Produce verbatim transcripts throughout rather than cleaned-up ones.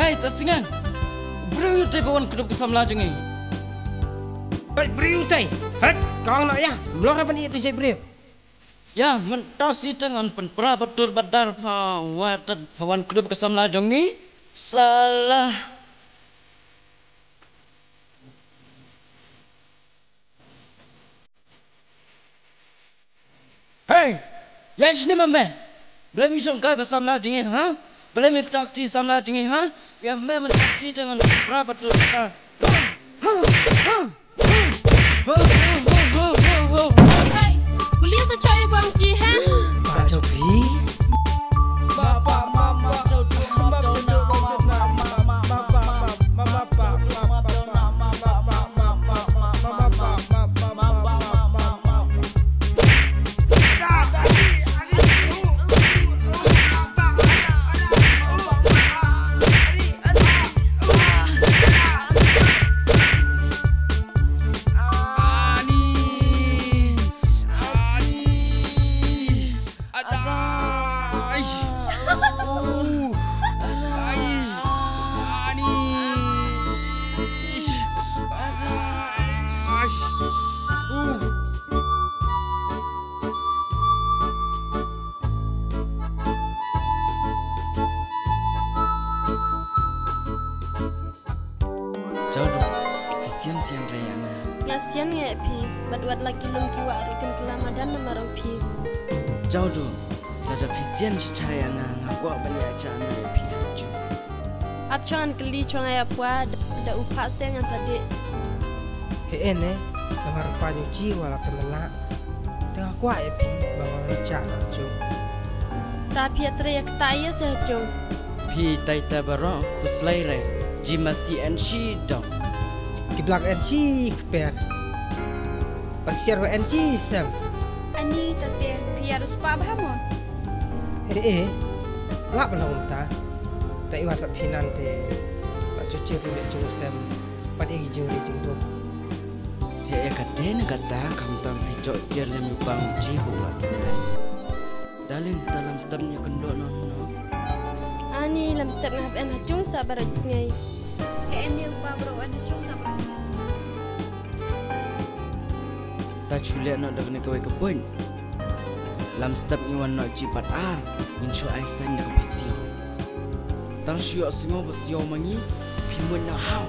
Ei, ta sngan. Briew te ba wan kdup ka samla jong ngi. Ei, briew te. Hei, kong no ya. Mlor ban ïa te jai briew. Ya, mynta shi tang ngan pynpra batur badar pha wa tad pha wan kdup ka samla jong ngi. Salah. Hey! Ïa shini ma me. Balei mi shong kai ba samla jong ngi, ha? Balei mi ktak ti samla jong ngi, ha? Ïa me mynta shi tang ngan pynpra batur badar. Hey, police a choi bom ki hai. Ba chau phi. Jawdu, phi sian sian re ïa nga. Nga sian nga ïa phi, bad wat la ki lum ki wah ruh kin kylla madan namar ïa phi. Jawdu, lada phi sian shisha ïa nga, nga kwah ban ïa cha nga ïa phi ha ju. Ap chong an kylli chong ïa pwa, da u phah te ngan sa dih. He ene, namar pa nyu chi wala temen la. Te nga kwah ïa phi ba nga wan chah na jong. Ta phi ïa trei ïa kata ïa se jong. Phi tai ta baroh khuslai re. Jima si en shi dong. Ki blak en shi kper. Bad ki siar wa en shi sem. Ani ta te phi ïa ruspah bha mo. He eh. Lap ba long ta. Ta i wa sa phi nan te. Ba chu chi ru le chu sem. Pat ïa ki jingri jingdum. He ïa ka dei na kata khamtam phi jok jer lem ïa u pang ji bu wat. Darling, ta lam step ïa kyndoh noh noh. Ani lam step nga hap en ha chung sa baroh sngi. He en ïa u pa baroh en ha chung sa baroh sngi. Ta chu leh noh da kane kawei ka point. Lam step ngi wan noh chi pat ar, ngin shu ai sign da ka pasiaw. Tang shu ïohsngew ba siaw ma ngi, phi mut na haw.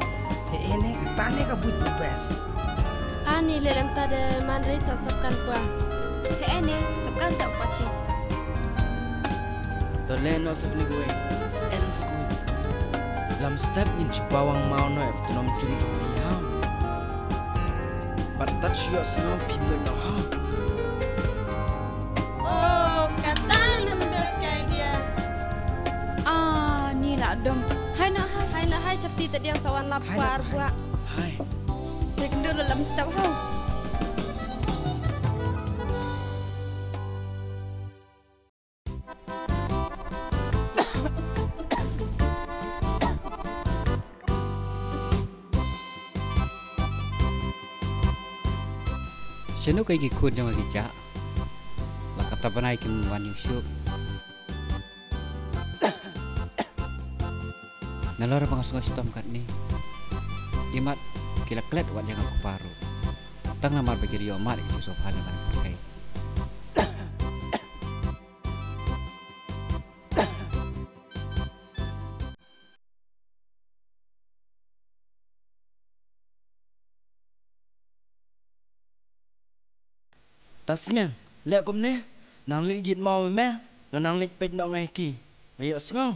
Te ene, tane ka buit bu best. Ani leh lem ta de man re sa sap kan pwa. Te ene, sap kan sa u pachi. To leh noh sa kane kawei. En sa kawei. Lam step ngin shu pawang maw noh ïa ka tnum jung jong phi haw. Bad tat shu ïohsngew phi mut na haw. Oh, kata la the best idea. Ah, ni la dom. Hai na hai. Hai na hai, chapti ta diang sa wan lap. Hai na kwar hai. Bua. Hai. Saya kendur dalam step hau. Shano kaei ki khun jong ki jah? La kata bnai kim wan ïung shuh. Nalor ba nga sngew shitom katne. Imat ki la klet wat ïa nga kpa ruh. Tang namar ba ki la ïoh mad ki sofa ne ban kai. Ta sngewbha leh kumne, nang leit git maw me, nang leit peit noh ngai ki. Ayo sngew.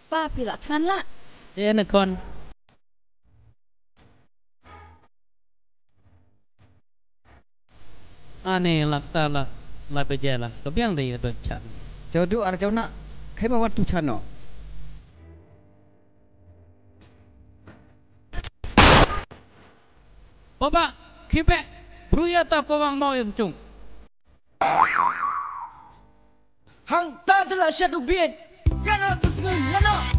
Pa, phi la thngan la? Ïa, na khun. Ani la ta la, la beje la. Ka biang dei ka don chan. Jauh du ar jauh na. Khie ma wat tu chano. Baba, khie beh. Bru ïa ta ko wang mau im chung. Hang ta de la sha du biet. Kana tu sngi ngana.